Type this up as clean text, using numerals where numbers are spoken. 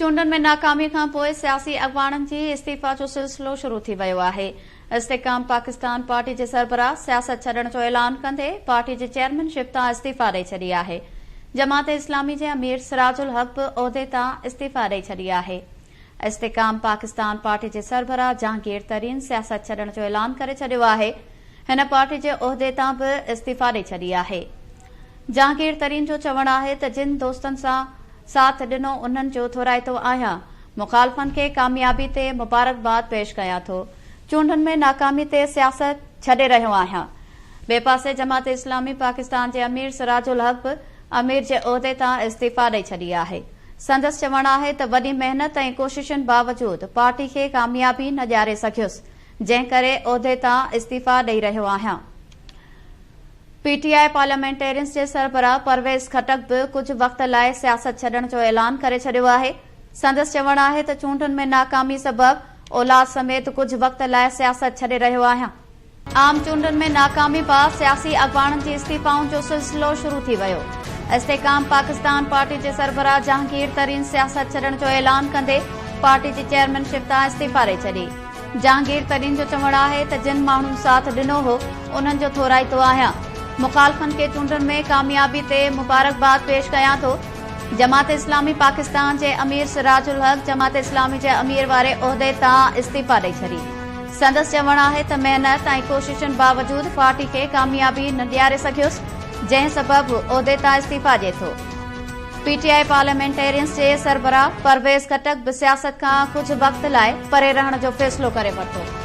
چونڊن ۾ ناڪامي کان پوء سياسي اڳواڻن جي استعيفيٰ جو سلسلو شروع ٿي ويو آهي. استحڪام پاڪستان پارٽي جي سربراهه سياست ڇڏڻ جو اعلان ڪندي پارٽي جي چيئرمين شپ تان استعيفيٰ ڏئي ڇڏي آهي. جماعت اسلامي جي امير سراج الحق به عهدي تان استعيفيٰ ڏئي ڇڏي آهي. استحڪام پاڪستان پارٽي جي سربراهه جهانگير ترين سياست ڇڏڻ جو اعلان ڪري ڇڏيو آهي. هن پارٽي جي عهدي تان به استعيفيٰ ڏئي ڇڏي آهي. جهانگير ترين جو چوڻ آهي ته جن دوستن سان ساٿ ڏنو انهن جو ٿورائتو آهيان، مخالفن کي ڪاميابي تي مبارڪباد پيش ڪيان ٿو، چونڊن ۾ ناڪامي تي سياست ڇڏي رهيو آهيان. ٻئي پاسي جماعت اسلامي پاڪستان جي امير سراج الحق به امير جي عهدي تان استعيفيٰ ڏئي ڇڏي آهي. سندس چوڻ آهي ته وڏي محنت ۽ ڪوششن باوجود پارٽي کي ڪاميابي نه ڏياري سگهيس، جنهن ڪري عهدي تان استعيفيٰ ڏئي رهيو آهيان. پي ٽي آء پارليامينٽيرينز جي سربراهه پرويز خٽڪ به ڪجهه وقت لاء سياست ڇڏڻ جو اعلان ڪري ڇڏيو آهي. سندس چوڻ آهي ته چونڊن ۾ ناڪامي سبب اولاد سميت ڪجهه وقت لاء سياست ڇڏي رهيو آهيان. عام چونڊن ۾ ناڪامي بعد سياسي اڳواڻن جي استعيفائن جو سلسلو شروع ٿي ويو. استحڪام پاڪستان پارٽي جي سربراهه جهانگير ترين سياست ڇڏڻ جو اعلان ڪندي پارٽي جي چيئرمين شپ تان استعيفيٰ ڏئي ڇڏي. جهانگير ترين جو چوڻ آهي ته جن ماڻهن ساٿ ڏنو هو انهن جو ٿورائتو آهيان، مخالفن کي چونڊن ۾ ڪاميابي تي مبارڪباد پيش ڪيان ٿو، جماعت اسلامي پاڪستان جي امير سراج الحق جماعت اسلامي جي امير واري عهدي تان استعيفيٰ ڏئي ڇڏي. سندس چوڻ آهي ته محنت ۽ ڪوششن باوجود پارٽي کي ڪاميابي نه ڏياري سگهيس، جنهن سبب عهدي تان استعيفيٰ ڏئي ٿو. پي ٽي آء پارليامينٽيرينز جي سربراهه پرويز خٽڪ به سياست کان ڪجهه وقت لاء پري رهڻ جو فيصلو ڪري ورتو.